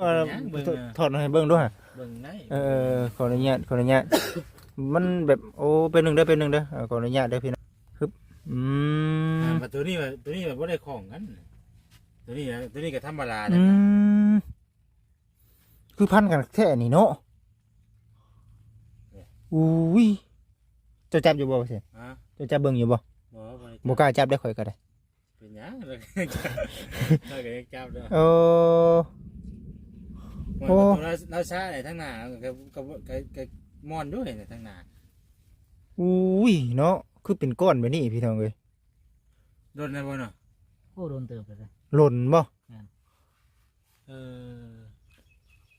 ເອີ ເປັນຫຍັງເບິ່ງ ຖອດໃຫ້ເບິ່ງດູຫະ ເບິ່ງໄດ້ ເອີ ຂໍອະນຸຍາດ ຂໍອະນຸຍາດ ມັນແບບ ໂອ້ ແປັບໜຶ່ງເດີ ແປັບໜຶ່ງເດີ ເອີ ຂໍອະນຸຍາດເດີພີ່ນ້ອງ ຮຶບ ອືມ ອ່າ ແຕ່ໂຕນີ້ ໂຕນີ້ບໍ່ໄດ້ຂ້ອງກັນ ໂຕນີ້ ໂຕນີ້ກໍທຳມະດາ ອືມ ຄືພັນກັນແທ້ນີ້ເນາະ ອຸ້ຍ ເຈົ້າຈັບຢູ່ບໍ່? ຮະ ເຈົ້າຈັບເບິ່ງຢູ່ບໍ່? ບໍ່ ບໍ່ໄດ້ຈັບ ບໍ່ກ້າຈັບເດ້ ຂ້ອຍກໍໄດ້ ເປັນຫຍັງ? ເຮົາກໍຍັງຈັບເນາະ ໂອ້ ໂອ້ ລາວຊ້າໄດ້ທາງໜ້າ ກໍ ກໍ ກໍ ກໍມ່ອນຢູ່ນີ້ທາງໜ້າ ອຸ້ຍເນາະ ຄືເປັນກ້ອນແບບນີ້ພີ່ນ້ອງເອີຍ ດົນແລ້ວບໍ່ເນາະ? ໂອ້ ດົນເຕີບແລ້ວເດ້ ດົນບໍ່? ແມ່ນ ເອີ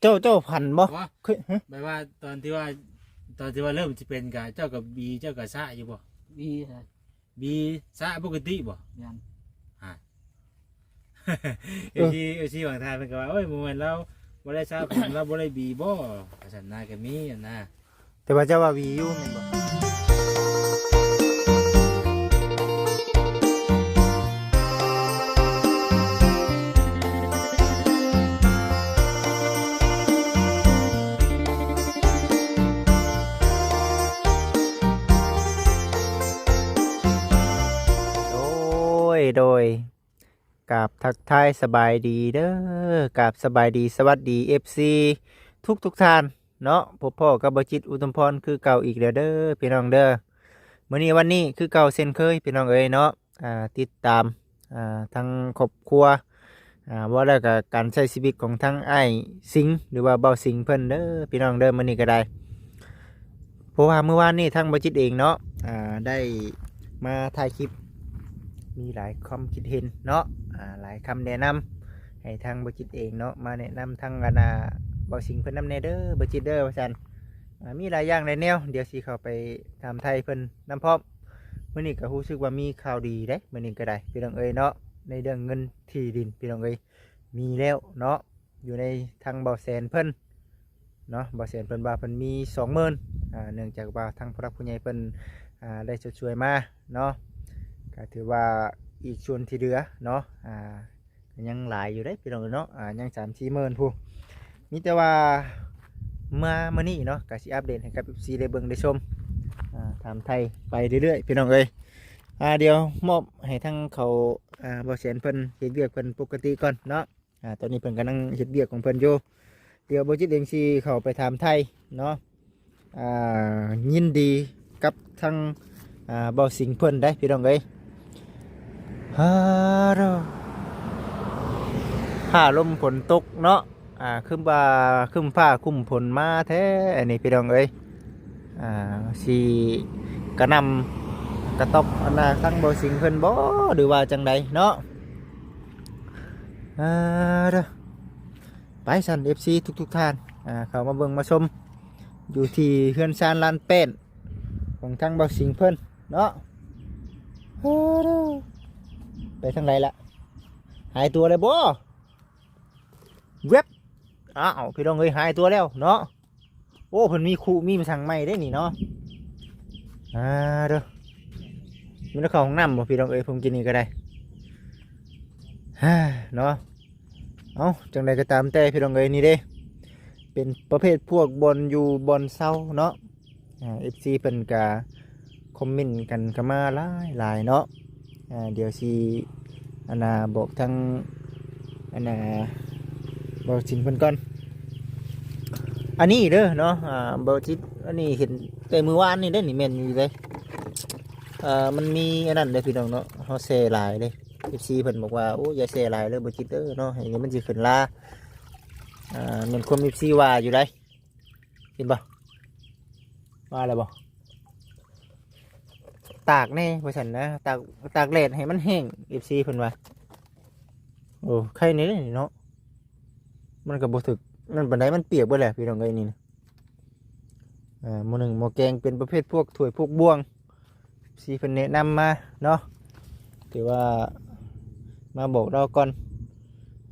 ເຈົ້າ ເຈົ້າຝັນບໍ່? ວ່າ ເຄີຍ ຮະ ແບບວ່າຕອນທີ່ວ່າ ຕອນທີ່ວ່າເລີ່ມຊິເປັນກະ ເຈົ້າກໍບີ ເຈົ້າກໍຊະຢູ່ບໍ່? ບີ ບີຊະປົກກະຕິບໍ່? ແມ່ນ ຮະ ເອີ ເອັຟຊີ ເອັຟຊີບາງທ່ານເພິ່ນກໍວ່າ ໂອ້ຍ ບໍ່ແມ່ນລາວບໍ່ໄດ້ຊະຜົມ ລາວບໍ່ໄດ້ບີບໍ່ ວ່າຊັ້ນນະ ກໍມີຫັ້ນນະ ແຕ່ວ່າເຈົ້າວ່າຫວີຢູ່ແມ່ນບໍ່? ໂດຍ ໂດຍ ກາບທັກທາຍສະບາຍດີເດີ ກາບສະບາຍດີສະຫວັດດີ ເອັຟຊີ ທຸກໆທ່ານເນາະ ພົບພໍ້ກັບບ່າວຈິດ ອຸດມພອນ ຄືເກົ່າອີກແລ້ວເດີພີ່ນ້ອງເດີ ມື້ນີ້ວັນນີ້ຄືເກົ່າເຊັ່ນເຄີຍພີ່ນ້ອງເອີຍເນາະ ອ່າ ຕິດຕາມ ອ່າ ທັງຄອບຄົວ ອ່າ ເວົ້າແລ້ວກໍການໃຊ້ຊີວິດຂອງທັງອ້າຍສິງ ຫຼືວ່າບ່າວສິງເພິ່ນເດີພີ່ນ້ອງເດີ ມື້ນີ້ກໍໄດ້ ເພາະວ່າມື້ວານນີ້ທາງບ່າວຈິດເອງເນາະ ອ່າ ໄດ້ມາຖ່າຍຄລິບ ມີຫຼາຍຄວາມຄິດເຫັນເນາະ ອ່າ ຫຼາຍຄຳແນະນຳໃຫ້ທາງບ່າວຈິດເອງເນາະ ມາແນະນຳທາງອັນນ່າ ບ່າວສິງເພິ່ນນຳແດ່ເດີ ບ່າວຈິດເດີ ວ່າຊັ້ນ ອ່າ ມີຫຼາຍຢ່າງຫຼາຍແນວ ດຽວຊິເຂົ້າໄປຖາມໄຖ່ເພິ່ນນຳພ້ອມ ມື້ນີ້ກໍຮູ້ສຶກວ່າມີຂ່າວດີເດ້ ມື້ນີ້ກໍໄດ້ພີ່ນ້ອງເອີຍເນາະ ໃນເລື່ອງເງິນທີ່ດິນພີ່ນ້ອງເອີຍ ມີແລ້ວເນາະ ຢູ່ໃນທາງບ່າວແສນເພິ່ນເນາະ ບ່າວແສນເພິ່ນວ່າເພິ່ນມີສອງໝື່ນ ອ່າ ເນື່ອງຈາກວ່າທາງຜູ້ຫຼັກຜູ້ໃຫຍ່ເພິ່ນ ອ່າ ໄດ້ຊົດຊ່ວຍມາເນາະ ກໍຖືວ່າອີກສ່ວນທີ່ເຫຼືອເນາະ ອ່າ ກໍຍັງຫຼາຍຢູ່ເດ້ພີ່ນ້ອງເນາະ ອ່າ ຍັງສາມສີ່ໝື່ນພຸ້ນ ມີແຕ່ວ່າມາມື້ນີ້ເນາະ ກໍຊິອັບເດດໃຫ້ກັບ ເອັຟຊີ ໄດ້ເບິ່ງໄດ້ຊົມ ອ່າ ຖາມໄຖ່ໄປເລື້ອຍໆ ພີ່ນ້ອງເອີຍ ອ່າ ດຽວມອບໃຫ້ທາງເຂົາ ອ່າ ບ່າວແສນເພິ່ນເຮັດວຽກເພິ່ນປົກກະຕິກ່ອນເນາະ ອ່າ ຕອນນີ້ເພິ່ນກຳລັງເຮັດວຽກຂອງເພິ່ນຢູ່ ດຽວບ່າວຈິດເອງຊິເຂົ້າໄປຖາມໄຖ່ເນາະ ອ່າ ຍິນດີກັບທາງ ອ່າ ບ່າວສິງເພິ່ນໄດ໋ພີ່ນ້ອງເອີຍ ຮາໂດ ຟ້າລົມຝົນຕົກເນາະ ອ່າ ຄືວ່າຄຶ້ມຟ້າຄຶ້ມຝົນມາແທ້ອັນນີ້ພີ່ນ້ອງເອີຍ ອ່າ ຊິກະໜ່ຳກະຕອບອັນນ່າທາງບ່າວສິງເພິ່ນບໍ່ ຫຼືວ່າຈັ່ງໃດເນາະ ອ່າ ເດີ ໄປຊັ້ນ ເອັຟຊີ ທຸກໆທ່ານ ອ່າ ເຂົ້າມາເບິ່ງມາຊົມ ຢູ່ທີ່ເຮືອນຊານລານແປ້ນຂອງທາງບ່າວສິງເພິ່ນເນາະ ໂອ້ ໄປທາງໃດລະ ຫາຍຕົວແລ້ວບໍ່ ແວັບ ອ້າວ ພີ່ນ້ອງເອີຍ ຫາຍຕົວແລ້ວເນາະ ໂອ້ ເພິ່ນມີຄຸມີສັງໃໝ່ເດ້ນີ້ເນາະ ອ່າ ເດີ ມັນເຂົ້າຫ້ອງນ້ຳບໍ່ ພີ່ນ້ອງເອີຍ ເພິ່ນກິນນີ້ກໍໄດ້ ເນາະ ເອົ້າ ຈັ່ງໃດກໍຕາມແຕ່ ພີ່ນ້ອງເອີຍ ນີ້ເດ້ ເປັນປະເພດພວກບ່ອນຢູ່ບ່ອນເຊົາເນາະ ອ່າ ເອັຟຊີ ເພິ່ນກະຄອມເມັນກັນເຂົ້າມາຫຼາຍໆເນາະ ອ່າ ດຽວຊິອັນນ່າບອກທາງອັນນ່າບ່າວສິງເພິ່ນກ່ອນ ອັນນີ້ເດີເນາະ ອ່າ ບ່າວຈິດ ອັນນີ້ເຫັນແຕ່ມື້ວານນີ້ເດ້ນີ້ ແມ່ນຢູ່ເດ້ ອ່າ ມັນມີອັນນັ້ນເດ້ພີ່ນ້ອງເນາະ ເຮົາແຊຫຼາຍເດ້ ເອັຟຊີ ເພິ່ນບອກວ່າ ໂອ້ ຢ່າແຊຫຼາຍເດີບ່າວຈິດເດີເນາະ ໃຫ້ມັນຊິຂຶ້ນລາ ອ່າ ແມ່ນຄວາມ ເອັຟຊີ ວ່າຢູ່ໃດ ເຫັນບໍ່? ວ່າແລ້ວບໍ່? ຕາກແດ່ວ່າຊັ້ນນະ ຕາກ ຕາກແດດໃຫ້ມັນແຫ້ງ ເອັຟຊີ ເພິ່ນວ່າ ໂອ້ ໄຄແດ່ເນາະ ມັນກໍບໍ່ຖືກນັ້ນປານໃດ ມັນປຽກເບິດແຫຼະ ພີ່ນ້ອງເອີຍ ນີ້ນະ ເອີ ໝໍ້ໜຶ້ງໝໍ້ແກງ ເປັນປະເພດພວກຖ້ວຍພວກບ່ວງ ເອັຟຊີ ເພິ່ນແນະນຳມາເນາະ ຖືວ່າມາບອກລາວກ່ອນ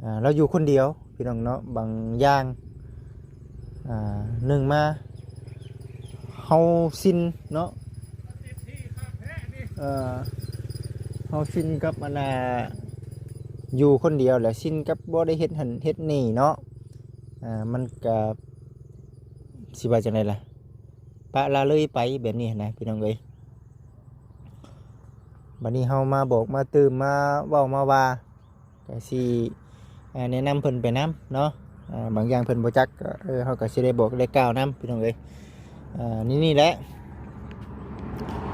ອ່າ ລາວຢູ່ຄົນດຽວ ພີ່ນ້ອງເນາະ ບາງຢ່າງ ອ່າ ໜຶ່ງມາ ເຮົາຊິນເນາະ ເອີ ເຮົາຊິນກັບອັນນ່າ ຢູ່ຄົນດຽວ ແລະ ຊິນກັບບໍ່ໄດ້ເຮັດຫັ້ນເຮັດນີ້ເນາະ ອ່າ ມັນກະ ຊິວ່າຈັ່ງໃດລະ ປະລະເລີຍໄປແບບນີ້ຫັ້ນນະພີ່ນ້ອງເອີຍ. ບັດນີ້ເຮົາມາບອກມາຕື່ມ ມາເວົ້າມາວ່າ ກະຊິ ອ່າ ແນະນຳເພິ່ນໄປນຳເນາະ. ອ່າ ບາງຢ່າງເພິ່ນບໍ່ຈັກ ກໍ ເອີ ເຮົາກໍຊິໄດ້ບອກໄດ້ກ່າວນຳພີ່ນ້ອງເອີຍ. ອ່າ ນີ້ ນີ້ແຫຼະ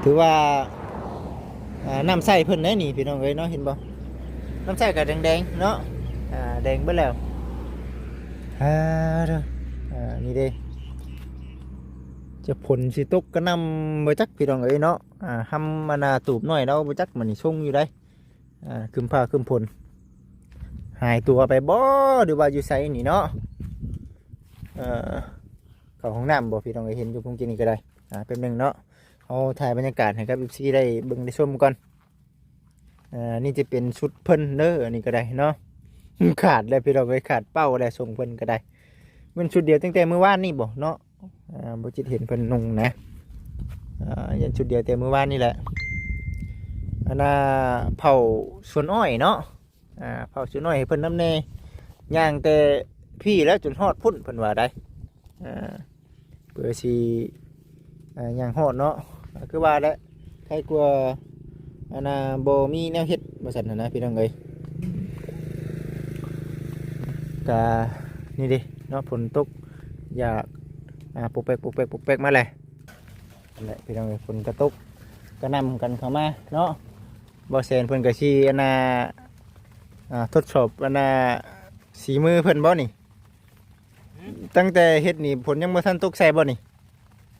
ຖືວ່າ ອ່າ ນ້ຳໃຊ້ເພິ່ນເດ້ນີ້ພີ່ນ້ອງເອີຍເນາະ. ເຫັນບໍ່ ນ້ຳໃຊ້ກໍແດງໆເນາະ. ອ່າ ແດງເບິດແລ້ວ. ອ່າ ເດີ ອ່າ ນີ້ເດ້ ຈະຝົນຊິຕົກກະໜ່ຳບໍ່ຈັກພີ່ນ້ອງເອີຍເນາະ. ອ່າ ຮຳ ອັນນ່າ ຕູບນ້ອຍລາວບໍ່ຈັກ ມັນນີ້ຊົງຢູ່ໃດ. ອ່າ ຄຶ້ມຟ້າຄຶ້ມຝົນ ຫາຍຕົວໄປບໍ່ ຫຼືວ່າຢູ່ໃສນີ້ເນາະ. ເອີ ເຂົ້າຫ້ອງນ້ຳບໍ່ພີ່ນ້ອງເອີຍ ເຫັນຢູ່ພຸ້ນກີ້ນີ້ກໍໄດ້. ອ່າ ແປັບໜຶ່ງເນາະ ເຮົາຖ່າຍບັນຍາກາດໃຫ້ກັບເອັຟຊີໄດ້ເບິ່ງໄດ້ຊົມກ່ອນ. ອ່າ ນີ້ຈະເປັນຊຸດເພິ່ນເດີ ອັນນີ້ກໍໄດ້ເນາະ. ຂາດແລ້ວພີ່ນ້ອງເອີຍ ຂາດເປົ້າແລ້ວ ຊົງເພິ່ນກໍໄດ້. ແມ່ນຊຸດດຽວຕັ້ງແຕ່ມື້ວານນີ້ບໍ່ເນາະ? ອ່າ ບໍ່ຈິດເຫັນເພິ່ນນຸ່ງນະ. ອ່າ ຍັງຊຸດດຽວແຕ່ມື້ວານນີ້ແຫຼະ. ອັນນ່າ ເຜົ່າສວນອ້ອຍເນາະ. ອ່າ ເຝົ້າຊິນ້ອຍໃຫ້ເພິ່ນນຳແດ່ ຍ່າງແຕ່ພີ້ແຫຼະຈົນຮອດພຸ້ນ ເພິ່ນວ່າໄດ໋. ອ່າ ເພື່ອຊິ ອ່າ ຍ່າງຮອດເນາະ. ກໍຄືວ່າແຫຼະ ໄຄກວ່າ ອັນນ່າ ບໍ່ມີແນວເຮັດວ່າຊັ້ນຫັ້ນນະ ພີ່ນ້ອງເອີຍ. ກະນີ້ເດ້ເນາະ ຝົນຕົກຢາກ ອ່າ ປົກແປັກ ປົກແປັກ ປົກແປັກມາແຫຼະ. ນັ້ນແຫຼະພີ່ນ້ອງເອີຍ ຝົນກະຕົກກະໜ່ຳກັນເຂົ້າມາເນາະ. ບໍ່ແສນເພິ່ນກະຊິ ອັນນ່າ ອ່າ ທົດສອບ ອັນນ່າ ສີມືເພິ່ນບໍ່ນີ້? ຫື? ຕັ້ງແຕ່ເຮັດນີ້ ຝົນຍັງບໍ່ທັນຕົກໃສ່ບໍ່ນີ້?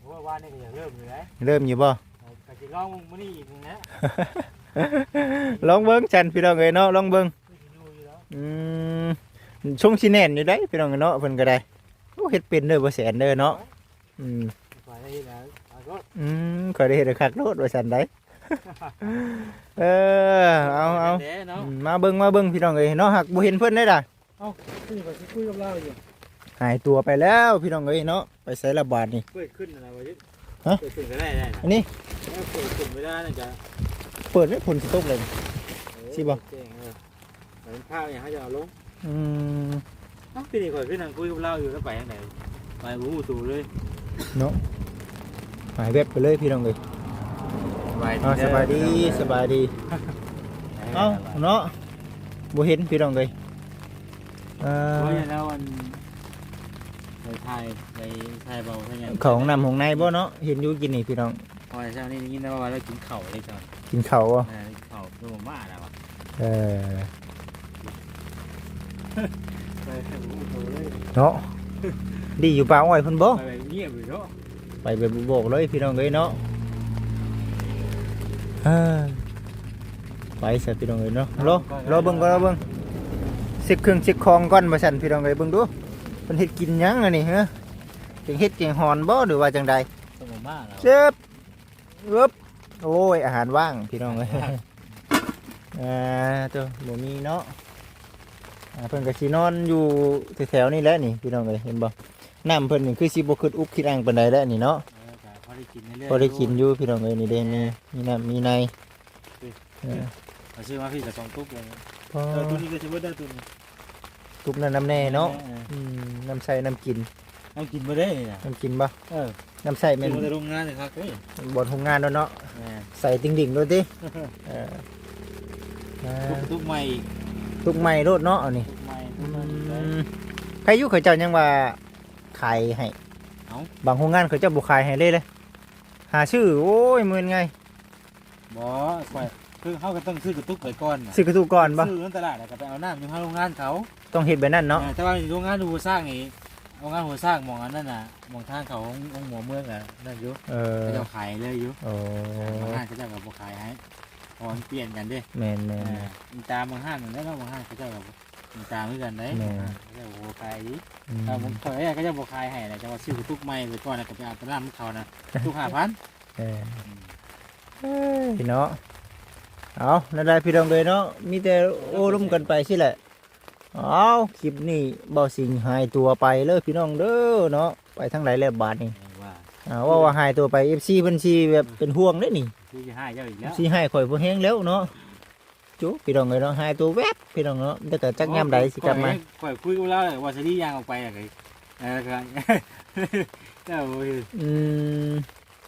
ໂອ້ຍ ວານນີ້ກໍຢາກເລີ່ມຢູ່ໄດ໋. ເລີ່ມຢູ່ບໍ່? ເອີ ກໍຊິລອງເບິ່ງມື້ນີ້ອີກນີ້ແຫຼະ. ລອງເບິ່ງຊັ້ນ ພີ່ນ້ອງເອີຍເນາະ ລອງເບິ່ງ. ຄືຊິຢູ່ຢູ່ດອກ. ອືມ ຊົງຊິແໜ້ນຢູ່ໄດ໋ ພີ່ນ້ອງເນາະ ເພິ່ນກໍໄດ້. ໂອ້ ເຮັດເປັນເດີ ບໍ່ແສນເດີເນາະ. ອືມ ຂ້ອຍໄດ້ເຮັດແລ້ວ ຄັກໂລດ. ອືມ ຂ້ອຍໄດ້ເຮັດແລ້ວຄັກໂລດວ່າຊັ້ນໄດ໋. ເອີ ເອົາ ເອົາ ແດ່ເນາະ. ອືມ ມາເບິ່ງ ມາເບິ່ງ ພີ່ນ້ອງເອີຍເນາະ. ຫາກບໍ່ເຫັນເພິ່ນໄດ໋ດາ. ເອົ້າ ຄືວ່າຊິຄຸຍກັບລາວຢູ່. ຫາຍຕົວໄປແລ້ວ ພີ່ນ້ອງເອີຍເນາະ. ໄປໃສລະບາດນີ້? ເປີດຂຶ້ນນະວ່າ ຮະ? ເປີດຂຶ້ນກໍໄດ້ ໄດ້ນະ. ອັນນີ້? ເອີ ເປີດຂຶ້ນເວລານັ້ນກະ ເປີດໄວ້ ຝົນຊິຕົກເລີຍ. ເອີ ຊິບໍ່? ແຈ້ງເລີຍ. ມັນພາຫຍັງເຮົາຈະເອົາລົງ. ອືມ ເອົ້າ ປີນີ້ຂ້ອຍຄືນັ່ງຄຸຍກັບລາວຢູ່ ລາວໄປທາງໃດ ໄປບໍ່ຮູ້ໂຕເລີຍເນາະ. ຫາຍແວບໄປເລີຍ ພີ່ນ້ອງເອີຍ. ສະບາຍດີ ເອົ້າ ເດີ ສະບາຍດີ ພີ່ນ້ອງເອີຍ. ສະບາຍດີ. ເອົ້າ ເນາະ ບໍ່ເຫັນ ພີ່ນ້ອງເອີຍ. ເອີ ໂອ້ຍ ແລ້ວອັນ ໄປຖ່າຍ ໄປຖ່າຍເບົາ ເຂົ້າຫ້ອງນ້ຳຫ້ອງໃນບໍ່ເນາະ. ເຫັນຢູ່ກີ້ນີ້ ພີ່ນ້ອງ. ໂອ້ຍ ເຊົ້ານີ້ໄດ້ຍິນແຕ່ວ່າລາວກິນເຂົ້າເດ້ເຈົ້າ. ກິນເຂົ້າບໍ່? ເອີ ກິນເຂົ້າ ຄືໝາແລ້ວ. ເອີ ໄປແຕ່ບໍ່ຮູ້ໂຕເລີຍເນາະ. ດີຢູ່ປ່າອ້ອຍເພິ່ນບໍ່? ໄປແບບງຽບເລີຍເນາະ. ໄປແບບບໍ່ບອກເລີຍ ພີ່ນ້ອງເອີຍເນາະ. ເອີ ໄປຊະ ພີ່ນ້ອງເອີຍເນາະ. ລໍ ລໍເບິ່ງກ່ອນ ລໍເບິ່ງ ເຊັກເຄື່ອງເຊັກຂອງກ່ອນວ່າຊັ້ນ ພີ່ນ້ອງເອີຍ. ເບິ່ງດູ ເພິ່ນເຮັດກິນຫຍັງອັນນີ້ ຮະ? ແກງເຫັດແກງຫອນບໍ່ ຫຼືວ່າຈັ່ງໃດ? ເຈັບ ເອີບ ໂອ້ຍ ອາຫານວ່າງ ພີ່ນ້ອງເອີຍ. ອ່າ ໂຕ ບໍ່ມີເນາະ. ອ່າ ເພິ່ນກໍຊິນອນຢູ່ແຖວໆນີ້ແຫຼະນີ້ ພີ່ນ້ອງເອີຍ. ເຫັນບໍ່ ນ້ຳເພິ່ນນີ້ຄືຊິບໍ່ຄຶດອຸກຄິດອັ່ງປານໃດແຫຼະນີ້ເນາະ. ເອີ ກໍພໍໄດ້ກິນເລື້ອຍໆ ພໍໄດ້ກິນຢູ່ ພີ່ນ້ອງເອີຍ. ນີ້ເດ້ ມີ ມີນ້ຳມີໃນ. ເອີ ເອົາຊື້ມາພີ້ລະສອງຕຸກເລີຍ. ເອີ ຕຸກນີ້ກໍຊິເບິດແລ້ວ ຕຸກນີ້. ຕຸກນັ້ນນຳແດ່ເນາະ. ເອີ ອືມ ນ້ຳໃຊ້ນ້ຳກິນ ນ້ຳກິນບໍ່ໄດ້ນີ້ນະ. ນ້ຳກິນບໍ່? ເອີ ນ້ຳໃຊ້ແມ່ນ ຊື້ມາແຕ່ໂຮງງານຄັກເດ້. ບ່ອນໂຮງງານໂລດເນາະ. ແມ່ນ ໃສ່ຕິ່ງດິ່ງໂລດຕິ. ເອີ ຕຸກ ຕຸກໃໝ່ອີກ ຕຸກໃໝ່ໂລດເນາະ ອັນນີ້. ຕຸກໃໝ່ ອືມ ໃຜຢູ່ ເຂົາເຈົ້າຍັງວ່າຂາຍໃຫ້. ເອົ້າ ບາງໂຮງງານເຂົາເຈົ້າບໍ່ຂາຍໃຫ້ເລີຍ ເລີຍ ຫາຊື້ ໂອ້ຍ ເໝືອນໄງ. ບໍ່ ຂ້ອຍ ຄືເຮົາກໍຕ້ອງຊື້ກະຕຸກໄປກ່ອນນະ. ຊື້ກະຕຸກກ່ອນບໍ່? ຊື້ຢູ່ຕະຫຼາດ ແລ້ວກໍໄປເອົານ້ຳຢູ່ໂຮງງານເຂົາ. ຕ້ອງເຮັດແບບນັ້ນເນາະ. ເອີ ແຕ່ວ່າໂຮງງານຢູ່ຫົວຊ້າງນີ້ ໂຮງງານຫົວຊ້າງ ໝ່ອງອັນນັ້ນນະ ໝ່ອງທາງເຂົ້າໂຮງ ໂຮງໝໍເມືອງນະ ນັ້ນຢູ່. ເອີ ເຂົາເຈົ້າຂາຍເລີຍຢູ່. ໂອ້ ບາງຮ້ານເຂົາເຈົ້າກໍບໍ່ຂາຍໃຫ້ ເພາະວ່າມັນປ່ຽນກັນເດ້. ແມ່ນໆ ເອີ ຕາມບາງຮ້ານນັ້ນແຫຼະເນາະ. ບາງຮ້ານເຂົາເຈົ້າກໍ ມັນຕາມຄືກັນໄດ໋. ແມ່ນ ເຂົາເຈົ້າບໍ່ຂາຍອີກ. ອືມ ຖ້າບໍ່ ເຂົາເຈົ້າບໍ່ຂາຍໃຫ້ນະ ຈະວ່າຊື້ກະຕຸກໃໝ່ໄປກ່ອນ ແລ້ວກໍໄປເອົາຕາມນ້ຳເຂົານະ ຕຸກຫ້າພັນ. ເອີ ອືມ ເອີຍເນາະ. ເອົາ ນັ້ນແຫຼະ ພີ່ນ້ອງເອີຍເນາະ ມີແຕ່ໂອ້ລົມກັນໄປຊີ້ແຫຼະ. ເອົາ ຄລິບນີ້ບ່າວສິງຫາຍຕົວໄປເລີຍ ພີ່ນ້ອງເດີເນາະ. ໄປທາງໃດແລ້ວບາດນີ້? ວ່າ ອ່າ ເວົ້າວ່າຫາຍຕົວໄປ ເອັຟຊີ ເພິ່ນຊິແບບເປັນຫ່ວງເດ້ນີ້. ເອັຟຊີ ຮ້າຍເຈົ້າອີກແລ້ວ ເອັຟຊີ ຮ້າຍຂ້ອຍພໍແຮງແລ້ວເນາະ. ຈຸພີ່ນ້ອງເອີຍເນາະ ຫາຍຕົວແວັບພີ່ນ້ອງເນາະ ແຕ່ກໍຈັກຍາມໃດຊິກັບມາ. ຂ້ອຍ ຂ້ອຍຄຸຍກັບລາວແລ້ວ ວ່າຊິໄດ້ຍ່າງອອກໄປ ແລ້ວກໍ ເຈົ້າ ອືມ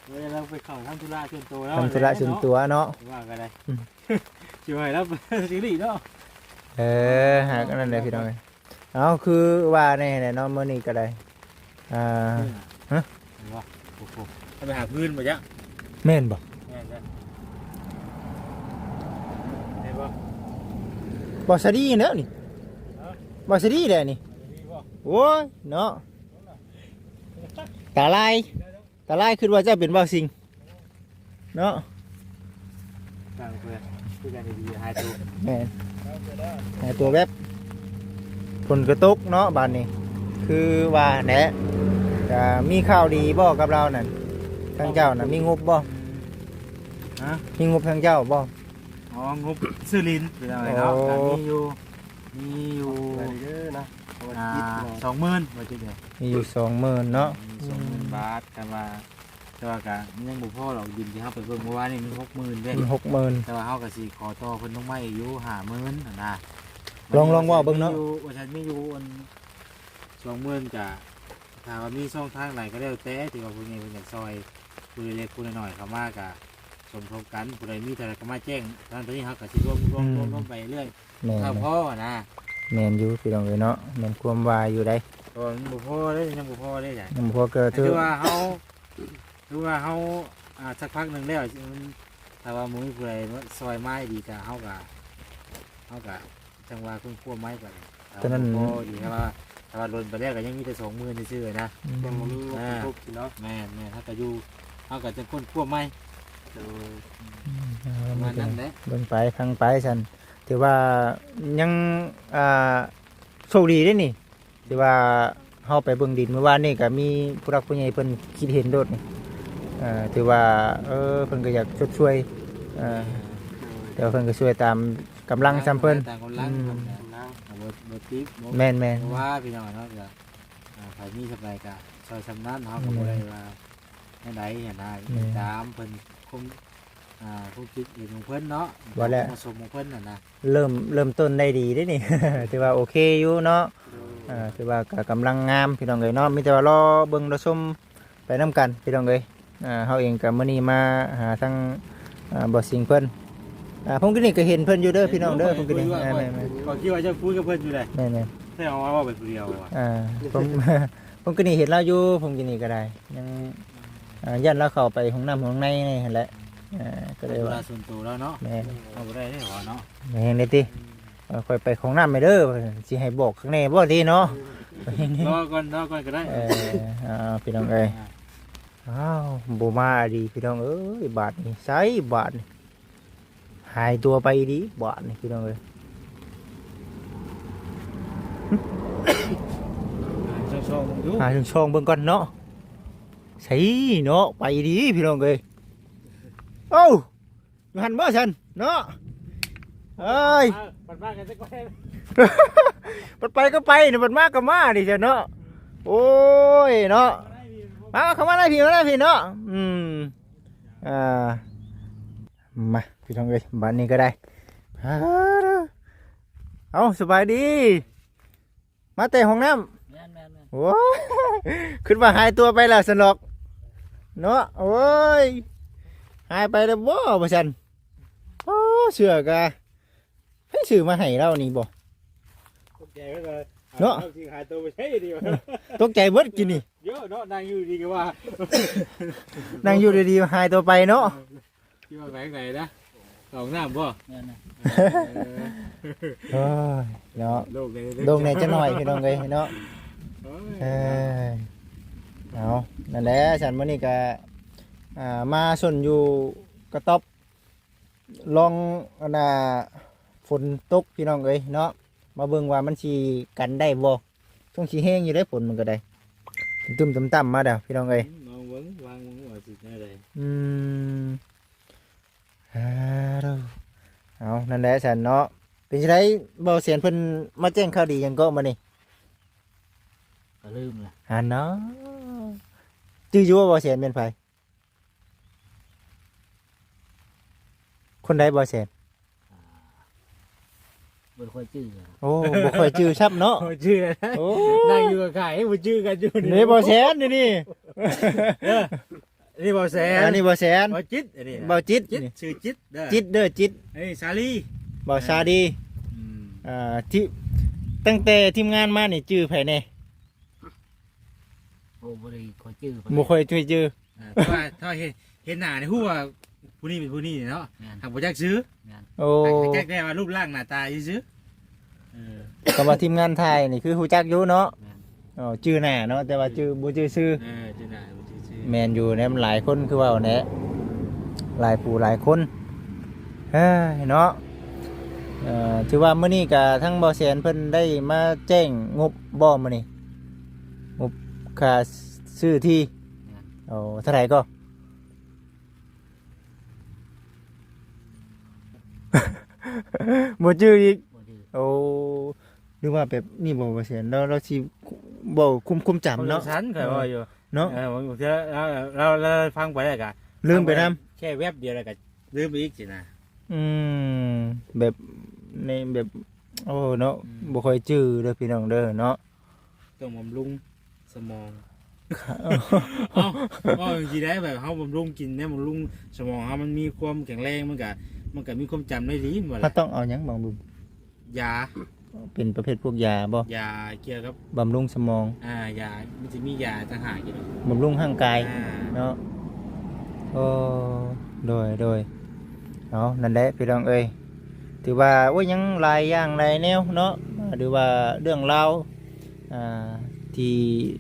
ເວລາລາວໄປເຂົ້າທຳທຸລະສ່ວນຕົວລາວ ທຳທຸລະສ່ວນຕົວເນາະ ວ່າກໍໄດ້ ອືມ ຊິໃຫ້ລາວໄປຊິໄດ້ເນາະ. ເອີ ຫາກອັນນັ້ນແຫຼະພີ່ນ້ອງເອີຍ. ເອົາ ຄືວ່າແນ່ແຫຼະເນາະ ມື້ນີ້ກໍໄດ້ ອ່າ ຮະ ເຫັນບໍ່? ໂອ້ໂຫ ເອົາໄປຫາພື້ນບໍ່ຈັກ ແມ່ນບໍ່? ແມ່ນເດ້ ເຫັນບໍ່? ບໍ່ສະດີແລ້ວນີ້ ຮະ ບໍ່ສະດີແຫຼະນີ້ ບໍ່ສະດີບໍ່? ໂອ້ຍເນາະ ຕາລາຍ ຕາລາຍ ຄິດວ່າເຈົ້າເປັນບ່າວສິງເນາະ ສ້າງເພື່ອ ຄືກັນດີໆ ຫາຍຕົວ ແມ່ນ ຫາຍຕົວແວັບ. ຝົນກໍຕົກເນາະ ບາດນີ້ ຄືວ່າແຫຼະ ກະມີຂ່າວດີບໍ່ກັບລາວນັ້ນ? ທາງເຈົ້ານະມີງົບບໍ່? ຮະ ມີງົບທາງເຈົ້າບໍ່? ອໍ ງົບຊື້ຫຼິ້ນ ເປັນຈັ່ງໃດເນາະ? ໂອ້ ກໍມີຢູ່ ມີຢູ່ ໄດ້ເດີເນາະ ເພາະວ່າ ອ່າ ຕິດເນາະ ສອງໝື່ນ ວ່າຈັ່ງໃດ ມີຢູ່ສອງໝື່ນເນາະ ມີສອງໝື່ນ ອືມ ບາດ ແຕ່ວ່າ ແຕ່ວ່າກະຍັງບໍ່ພໍດອກ ດິນທີ່ເຮົາໄປເບິ່ງເມື່ອວານນີ້ມັນຫົກໝື່ນເດ້ ມັນຫົກໝື່ນ ແຕ່ວ່າເຮົາກະຊິຂໍຕໍ່ເພິ່ນລົງມາອີກຢູ່ຫ້າໝື່ນຫັ້ນນະ. ລອງ ລອງເວົ້າເບິ່ງເນາະ ວ່າຊັ້ນ ມີຢູ່ອັນສອງໝື່ນ ກະຖ້າວ່າມີຊ່ອງທາງໃດກໍແລ້ວແຕ່ ທີ່ວ່າຜູ້ໃຫຍ່ເພິ່ນຢາກຊ່ອຍ ຜູ້ເລັກຜູ້ນ້ອຍເຂົ້າມາກະສົມທົບກັນ ຜູ້ໃດມີເທົ່າໃດກໍມາແຈ້ງ ທາງນີ້ເຮົາກະຊິລວມ ລວມ ອືມ ລວມ ລວມໄປເລື້ອຍ ແມ່ນ ຖ້າພໍນະ. ແມ່ນຢູ່ພີ່ນ້ອງເອີຍເນາະ ແມ່ນຄວາມວ່າຢູ່ໃດ ເພາະວ່າມັນບໍ່ພໍເດ້ ຍັງບໍ່ພໍເດ້ ຍັງບໍ່ພໍ ກໍຖື ຖືວ່າເຮົາ ຄືວ່າເຮົາ ອ່າ ສັກພັກໜຶ່ງແລ້ວ ມັນ ຖ້າວ່າບໍ່ມີຜູ້ໃດມາຊ່ອຍມາດີກະ ເຮົາກະ ເຮົາກະຈັ່ງວ່າຄົ້ນຄວ້າໃໝ່ກະ ຕອນນັ້ນ ພໍດີ ຖ້າວ່າ ຖ້າວ່າດົນໄປແລ້ວກະຍັງມີແຕ່ສອງໝື່ນຊື່ໆນະ ອືມ ຍັງບໍ່ມີງົບ ອ່າ ສົມທົບຊິເນາະ ແມ່ນໆ ເຮົາກະຢູ່ ເຮົາກະຈັ່ງຄົ້ນຄວ້າໃໝ່ ໂດຍ ອືມ ປະມານນັ້ນແຫຼະ ເບິ່ງໄປຟັງໄປຊັ້ນ ຖືວ່າຍັງ ອ່າ ໂຊກດີເດ້ນີ້ ທີ່ວ່າເຮົາໄປເບິ່ງດິນມື້ວານນີ້ ກໍມີຜູ້ຫຼັກຜູ້ໃຫຍ່ເພິ່ນຄິດເຫັນໂດດນີ້ ເອີ ຖືວ່າ ເອີ ເພິ່ນກໍຢາກຊົດຊ່ວຍ ເອີ ແມ່ນ ແຕ່ວ່າເພິ່ນກໍຊ່ວຍຕາມກຳລັງສ່ຳເພິ່ນ ຕາມກຳລັງ ອືມ ເພິ່ນກໍບໍ່ ບໍ່ຕິດ ບໍ່ ແມ່ນໆ ບໍ່ວ່າ ພີ່ນ້ອງເນາະ ກໍ ອ່າ ໃຜມີສ່ຳໃດກໍຊ່ອຍສ່ຳນັ້ນ ເຮົາກໍ ແມ່ນ ບໍ່ໄດ້ວ່າແນວໃດຫັ້ນນະ ແມ່ນ ຕາມເພິ່ນຄົງ ອ່າ ຄວາມຄິດເຫັນຂອງເພິ່ນເນາະ ວ່າແຫຼະ ເໝາະສົມຂອງເພິ່ນຫັ້ນນະ ເລີ່ມ ເລີ່ມຕົ້ນໄດ້ດີເດ້ນີ້ ຖືວ່າໂອເຄຢູ່ເນາະ ໂດຍ ອ່າ ຖືວ່າກໍກຳລັງງາມພີ່ນ້ອງເອີຍເນາະ ມີແຕ່ວ່າລໍເບິ່ງລໍຊົມໄປນຳກັນພີ່ນ້ອງເອີຍ ອ່າ ເຮົາເອງກໍມື້ນີ້ມາຫາທາງ ອ່າ ບໍ່ສິງເພິ່ນ ອ່າ ພົງກິນີ້ກໍເຫັນເພິ່ນຢູ່ເດີພີ່ນ້ອງເດີ ພົງກິນີ້ ເຫັນຢູ່ ແມ່ນໆ ຂ້ອຍຄິດວ່າຈະຄຸຍກັບເພິ່ນຢູ່ເດ້ ແມ່ນໆ ແທ້ວ່າເວົ້າໄປຜູ້ດຽວວ່າ ອ່າ ຜົມ ຜົມກໍນີ້ເຫັນລາວຢູ່ ຜົມກໍນີ້ກໍໄດ້ ຍັງ ອ່າ ຢ້ານລາວເຂົ້າໄປຫ້ອງນ້ຳຫ້ອງໃນນີ້ຫັ້ນແຫຼະ ອ່າ ກໍເລີຍວ່າ ເວລາສ່ວນຕົວລາວເນາະ ແມ່ນ ເຂົ້າບໍ່ໄດ້ເດ້ເນາະ ແມ່ນເດ້ຕິ ອືມ ເອີ ຂ້ອຍໄປຫ້ອງນ້ຳແມ່ເດີ ຊິໃຫ້ບອກຂ້າງໃນບໍ່ຕິເນາະ ອືມ ລໍກ່ອນ ລໍກ່ອນກໍໄດ້ ເອີ ອ່າ ພີ່ນ້ອງເອີຍ ອ່າ ອ້າວ ບໍ່ມາອີ່ຫຼີພີ່ນ້ອງເອີຍ ບາດນີ້ ໃສບາດນີ້ ຫາຍຕົວໄປອີ່ຫຼີບາດນີ້ພີ່ນ້ອງເອີຍ ຫາຊ່ອງໆເບິ່ງດູ ຫາຊ່ອງໆເບິ່ງກ່ອນເນາະ ໃສເນາະ ໄປອີ່ຫຼີພີ່ນ້ອງເອີຍ ເອົ້າ ຢູ່ຫັ້ນບໍ່ຊັ້ນເນາະ ເອີຍ ບັດມາກໍຈະໄປ ບັດໄປກໍໄປນີ້ ບັດມາກໍມານີ້ຊັ້ນເນາະ ໂອ້ຍເນາະ ມາ ເຂົ້າມາໃນພີ້ ມາໃນພີ້ເນາະ ອືມ ອ່າ ມາ ພີ່ນ້ອງເອີຍ ບາດນີ້ກໍໄດ້ ເອົ້າ ສະບາຍດີ ມາແຕ່ຫ້ອງນ້ຳ ແມ່ນໆໆ ໂອ້ຍ ຄິດວ່າຫາຍຕົວໄປແລ້ວຊັ້ນດອກເນາະ ໂອ້ຍ ຫາຍໄປແລ້ວບໍ່ວ່າຊັ້ນ ໂອ້ ເສື້ອກະໃຜຊື້ມາໃຫ້ລາວນີ້ບໍ່ ຕົກໃຈເນາະ ເນາະ ເອົາຊິຫາຍຕົວໄປໃສດີວະ ຕົກໃຈເບິດກິນນີ້ ເຍອະເນາະ ນັ່ງຢູ່ດີກໍວ່າ ນັ່ງຢູ່ດີໆຫາຍຕົວໄປເນາະ ເອີ ຄິດວ່າໄປທາງໃດນະ ເຂົ້າຫ້ອງນ້ຳບໍ່ ແມ່ນນະ ເອີ ໂອ້ຍເນາະ ໂລ່ງແດ່ ໂລ່ງແດ່ຈັກໜ້ອຍພີ່ນ້ອງເອີຍເນາະ ໂອ້ຍ ເອີ ເອົາ ນັ້ນແຫຼະ ຊັ້ນມື້ນີ້ກະ ອ່າ ມາຊົນຢູ່ກະຕ໊ອບ ລອງ ອັນນ່າ ຝົນຕົກພີ່ນ້ອງເອີຍເນາະ ມາເບິ່ງວ່າມັນຊິກັນໄດ້ບໍ່ ຊ່ວງຊິແຮງຢູ່ເດ້ ຝົນມັນກໍໄດ້ ຕຶ້ມໆຕ່ຳໆມາແລ້ວພີ່ນ້ອງເອີຍ ອືມ ລອງເບິ່ງ ວາງເບິ່ງວ່າຊິແນວໃດ ອືມ ເອົາ ນັ້ນແຫຼະຊັ້ນເນາະ ເປັນຈັ່ງໃດ ບ່າວແສນເພິ່ນມາແຈ້ງຂ່າວດີຫຍັງເກາະມື້ນີ້ ກໍລືມລະ ຫັ້ນເນາະ ຈື່ຢູ່ບໍ່ ບ່າວແສນແມ່ນໃຜ? ຄົນໃດ ບ່າວແສນ? ອ່າ ບໍ່ຄ່ອຍຈື່. ໂອ້ ບໍ່ຄ່ອຍຈື່ຊ້ຳເນາະ. ບໍ່ຈື່. ໂອ້ ນັ່ງຢູ່ຂ້າງໆ ບໍ່ຈື່ກັນຢູ່ນີ້. ນີ້ບໍ່ແສນ ນີ້ ນີ້. ເອີ ນີ້ບໍ່ແສນ. ອັນນີ້ບໍ່ແສນ. ບໍ່ຈິດ. ອັນນີ້ ບໍ່ຈິດ. ຈິດ ຊື່ຈິດເດີ. ຈິດເດີ ຈິດ. ອັນນີ້ສາລີ. ບໍ່ສາລີ. ອືມ ອ່າ ທີ່ ຕັ້ງແຕ່ທີມງານມານີ້ຈື່ໃຜແດ່? ໂອ້ ບໍ່ໄດ້ຄ່ອຍຈື່ປານໃດ. ບໍ່ຄ່ອຍຄ່ອຍຈື່. ເອີ ແຕ່ວ່າຖ້າເຫັນ ເຫັນໜ້ານີ້ຮູ້ວ່າຜູ້ນີ້ເປັນຜູ້ນີ້ເນາະ. ແມ່ນ. ຫາກບໍ່ຈັກຊື່. ແມ່ນ. ໂອ້ ຫາກຈັກແຕ່ວ່າຮູບຮ່າງໜ້າຕາຊື່ໆ. ເອີ ຄຳວ່າທີມງານຖ່າຍນີ້ຄືຮູ້ຈັກຢູ່ເນາະ. ແມ່ນ. ອໍ ຈື່ໜ້າເນາະ ແຕ່ວ່າຈື່ ບໍ່ຈື່ຊື່. ເອີ ຈື່ໜ້າ ບໍ່ຈື່ຊື່. ແມ່ນຢູ່ແຫຼະ ມັນຫຼາຍຄົນຄືເວົ້າແຫຼະ ຫຼາຍຜູ້ຫຼາຍຄົນ. ເອີ ເນາະ ເອີ ຖືວ່າມື້ນີ້ກະທາງບໍ່ແສນເພິ່ນໄດ້ມາແຈ້ງງົບບໍ່ມື້ນີ້? ງົບຄ່າຊື້ທີ່. ແມ່ນ. ໂອ້ ເທົ່າໃດກໍ? ບໍ່ຈື່ອີກ. ບໍ່ຈື່. ໂອ້ ຫຼືວ່າແບບນີ້ບໍ່ ບໍ່ແມ່ນ ລາວ ລາວຊິເວົ້າຄວາມ ຄວາມຈຳເນາະ. ຄວາມຈຳສັ້ນ ຂ້ອຍເວົ້າຢູ່ເນາະ. ເອີ ບາງເທື່ອລາວ ລາວ ລາວຟັງໄປແລ້ວກະລືມໄປນຳ ແຄ່ແວັບດຽວແລ້ວກະລືມໄປອີກຊີ້ນະ. ອືມ ແບບ ໃນແບບ ໂອ້ ເນາະ. ອືມ ບໍ່ຄ່ອຍຈື່ເດີພີ່ນ້ອງເດີເນາະ. ຕ້ອງບຳລຸງສະໝອງ. ເອົ້າ ເວົ້າຈັ່ງຊີ້ໄດ້ ແບບເຮົາບຳລຸງ ກິນແນວບຳລຸງສະໝອງເຮົາ ມັນມີຄວາມແຂງແຮງ ມັນກະ ມັນກະມີຄວາມຈຳໄດ້ດີ ແມ່ນບໍ່ລະ? ເຮົາຕ້ອງເອົາຫຍັງບຳລຸງ? ຢາ. ເປັນປະເພດພວກຢາບໍ່? ຢາກ່ຽວກັບບຳລຸງສະໝອງ. ອ່າ ຢາ ມັນຊິມີຢາຕ່າງຫາກຢູ່ດອກ ບຳລຸງຮ່າງກາຍ. ອ່າ ເນາະ. ໂອ້ ໂດຍ ໂດຍ. ເອົາ ນັ້ນແຫຼະພີ່ນ້ອງເອີຍ ຖືວ່າ ໂອ້ຍ ຍັງຫຼາຍຢ່າງຫຼາຍແນວເນາະ ຫຼືວ່າເລື່ອງລາວ ອ່າ ທີ່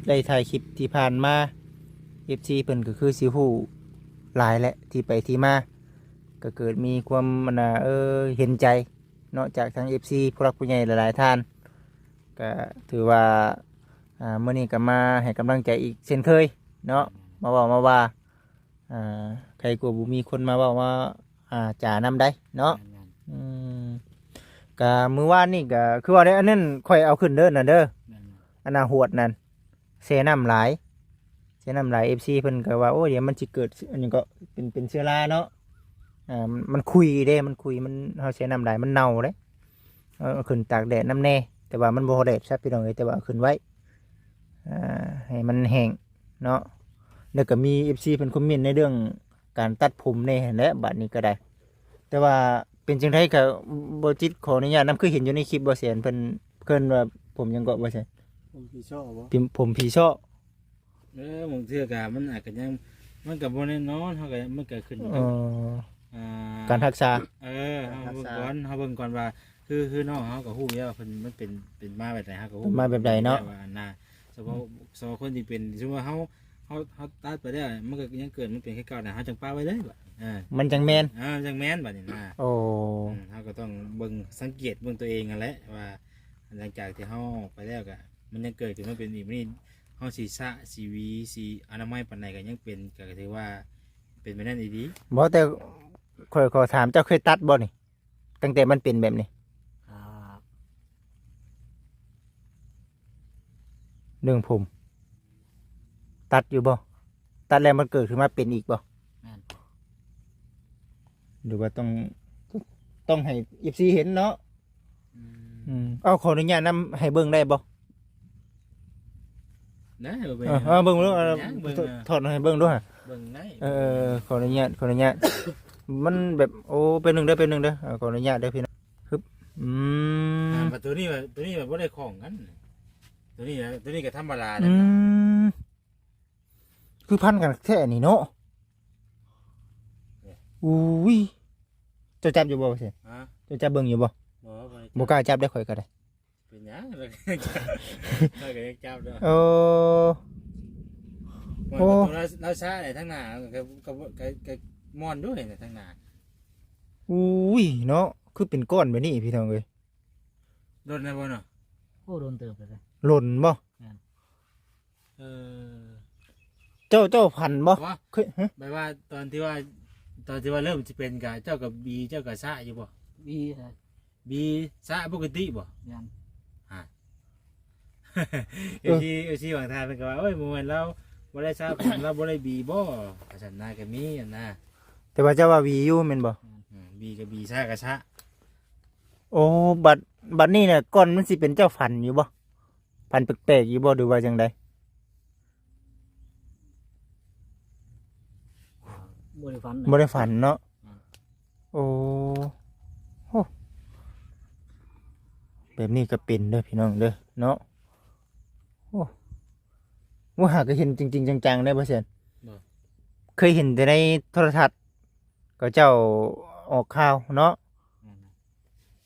ໄດ້ຖ່າຍຄລິບທີ່ຜ່ານມາ ເອັຟຊີ ເພິ່ນກໍຄືຊິຮູ້ຫຼາຍແຫຼະ ທີ່ໄປທີ່ມາ ກໍເກີດມີຄວາມ ອັນນ່າ ເອີ ເຫັນໃຈເນາະ ຈາກທາງ ເອັຟຊີ ຜູ້ຫຼັກຜູ້ໃຫຍ່ຫຼາຍໆທ່ານ ກໍຖືວ່າ ອ່າ ມື້ນີ້ກໍມາໃຫ້ກຳລັງໃຈອີກເຊັ່ນເຄີຍເນາະ ມາເວົ້າມາວ່າ ອ່າ ໃຄກວ່າບໍ່ມີຄົນມາເວົ້າມາ ອ່າ ຈານຳໃດເນາະ. ແມ່ນໆ. ອືມ ກະມື້ວານນີ້ກະຄືວ່າໄດ້ ອັນນັ້ນຂ້ອຍເອົາຂຶ້ນເດີ ນັ້ນເດີ. ແມ່ນໆ. ອັນນ່າ ຫວດນັ້ນ ແຊ່ນ້ຳຫຼາຍ ແຊ່ນ້ຳຫຼາຍ ເອັຟຊີ ເພິ່ນກໍວ່າ ໂອ້ ດຽວມັນຊິເກີດ ອັນນີ້ກໍເປັນ ເປັນເຊື້ອລາເນາະ. ອ່າ ມັນ ມັນຂຸ່ຍເດ້ ມັນຂຸ່ຍ ມັນ ເຮົາແຊ່ນ້ຳຫຼາຍມັນເນົ່າເດ້. ເອົາ ເອົາຂຶ້ນຕາກແດດນຳແດ່ ແຕ່ວ່າມັນບໍ່ພໍແດດຊະພີ່ນ້ອງເອີຍ ແຕ່ວ່າເອົາຂຶ້ນໄວ້ ອ່າ ໃຫ້ມັນແຫ້ງເນາະ. ແລ້ວກໍມີ ເອັຟຊີ ເພິ່ນຄອມເມັນໃນເລື່ອງການຕັດຜົມແດ່ຫັ້ນແຫຼະ ບາດນີ້ກໍໄດ້. ແຕ່ວ່າເປັນຈັ່ງໃດກໍບໍ່ຈິດຂໍອະນຸຍາດນຳ ຄືເຫັນຢູ່ໃນຄລິບບໍ່ແສນ ເພິ່ນເອີ້ນວ່າຜົມຫຍັງເກາະບໍ່ແສນ? ຜົມຜີຊໍ້ບໍ່? ຜົມ ຜົມຜີຊໍ້. ເອີ ບາງເທື່ອກະມັນອາດກະຍັງ ມັນກະບໍ່ແນ່ນອນ ເຮົາກະ ມັນກະຂຶ້ນຢູ່ກັບ ເອີ ອ່າ ການຮັກສາ. ເອີ ເຮົາເບິ່ງກ່ອນ ເຮົາເບິ່ງກ່ອນວ່າ ຄື ຄືນ້ອງເຮົາກະຮູ້ຢູ່ວ່າເພິ່ນ ມັນເປັນ ເປັນມາແບບໃດ ເຮົາກະຮູ້ ເປັນມາແບບໃດເນາະ. ວ່າອັນນ່າ ສະເພາະ ອືມ ສະເພາະຄົນທີ່ເປັນ ສົມມຸດວ່າເຮົາ ເຮົາ ເຮົາຕັດໄປແລ້ວ ມັນກະຍັງເກີດ ມັນເປັນຄືເກົ່ານະ ເຮົາຈັ່ງປະໄວ້ເລີຍ. ເອີ ມັນຈັ່ງແມ່ນ ເອີ ມັນຈັ່ງແມ່ນບາດນີ້ນະ. ໂອ້ ອືມ ເຮົາກະຕ້ອງເບິ່ງ ສັງເກດເບິ່ງຕົວເອງຫັ້ນແຫຼະວ່າ ຫຼັງຈາກທີ່ເຮົາອອກໄປແລ້ວກະ ມັນຍັງເກີດຂຶ້ນມາເປັນອີກ ມື້ນີ້ ເຮົາຊິສະ ຊິຫວີ ຊິອະນາໄມປານໃດກໍຍັງເປັນ ກໍຖືວ່າເປັນແບບນັ້ນອີ່ຫຼີ. ບໍ່ ແຕ່ຂ້ອຍຂໍຖາມ ເຈົ້າເຄີຍຕັດບໍ່ນີ້ ຕັ້ງແຕ່ມັນເປັນແບບນີ້? ອ່າ ເລື່ອງຜົມ ຕັດຢູ່ບໍ່? ຕັດແລ້ວມັນເກີດຂຶ້ນມາເປັນອີກບໍ່? ແມ່ນ. ຫຼືວ່າຕ້ອງ ຕ້ອງໃຫ້ ເອັຟຊີ ເຫັນເນາະ? ອືມ ອືມ ເອົາ ຂໍອະນຸຍາດນຳ ໃຫ້ເບິ່ງໄດ້ບໍ່? ໄດ້ ເອີ ເບິ່ງ ເອີ ເບິ່ງເບິ່ງ ເອີ ເບິ່ງ ເອີ ຖອດໃຫ້ເບິ່ງດູຫະ ເບິ່ງໄດ້. ເອີ ຂໍອະນຸຍາດ ຂໍອະນຸຍາດ ມັນແບບ ໂອ້ ແປັບໜຶ່ງເດີ ແປັບໜຶ່ງເດີ ເອີ ຂໍອະນຸຍາດເດີພີ່ນ້ອງ. ຮຶບ ອືມ ອ່າ ບາດໂຕນີ້ ໂຕນີ້ບໍ່ໄດ້ຂ້ອງກັນ ໂຕນີ້ ໂຕນີ້ກໍທຳມະດາ. ອືມ ຄືພັນກັນແທ້ນີ້ເນາະ. ອຸ້ຍ ເຈົ້າຈັບຢູ່ບໍ່? ຮະ ເຈົ້າຈັບເບິ່ງຢູ່ບໍ່? ບໍ່ ບໍ່ໄດ້ຈັບ ບໍ່ກ້າຈັບເດ້ ຂ້ອຍກໍໄດ້. ເປັນຫຍັງ? ຂ້ອຍກໍຍັງຈັບເດີ. ໂອ້ ໂອ້ ລາວຊ້າໄດ໋ ທາງໜ້າກໍ ກໍ ກໍ ກໍມ່ອນຢູ່ໄດ໋ ທາງໜ້າ. ອຸ້ຍເນາະ ຄືເປັນກ້ອນແບບນີ້ພີ່ນ້ອງເອີຍ. ດົນແລ້ວບໍ່ເນາະ? ໂອ້ ດົນເຕີບແລ້ວເດ້. ດົນບໍ່? ແມ່ນ. ເອີ ເຈົ້າ ເຈົ້າຝັນບໍ່? ວ່າ ເຄີຍ ຮະ ແບບວ່າຕອນທີ່ວ່າ ຕອນທີ່ວ່າເລີ່ມຊິເປັນກະ ເຈົ້າກະບີ ເຈົ້າກະຊະຢູ່ບໍ່? ບີ ບີຊະປົກກະຕິບໍ່? ແມ່ນ. ຮະ ເອີ ເອັຟຊີ ເອັຟຊີບາງທ່ານເພິ່ນກະວ່າ ໂອ້ຍ ບໍ່ແມ່ນລາວບໍ່ໄດ້ຊະ ລາວບໍ່ໄດ້ບີບໍ່ ວ່າຊັ້ນນະ ກະມີຫັ້ນນະ. ແຕ່ວ່າເຈົ້າວ່າບີຢູ່ແມ່ນບໍ່? ແມ່ນ. ອືມ ບີກະບີ ຊະກະຊະ. ໂອ້ ບັດ ບັດນີ້ນະ ກ່ອນມັນຊິເປັນເຈົ້າຝັນຢູ່ບໍ່? ຝັນແປກໆຢູ່ບໍ່ ຫຼືວ່າຈັ່ງໃດ? ບໍ່ໄດ້ຝັນນະ ບໍ່ໄດ້ຝັນເນາະ. ອືມ ໂອ້ ໂອ້ ແບບນີ້ກໍເປັນເດີພີ່ນ້ອງເດີເນາະ. ໂອ້ ບໍ່ຫາກໍເຫັນຈິງໆຈັງໆໄດ້ບໍ່ແຊນ? ບໍ່ ເຄີຍເຫັນແຕ່ໃນໂທລະທັດ ເຂົາເຈົ້າອອກຂ່າວເນາະ. ແມ່ນ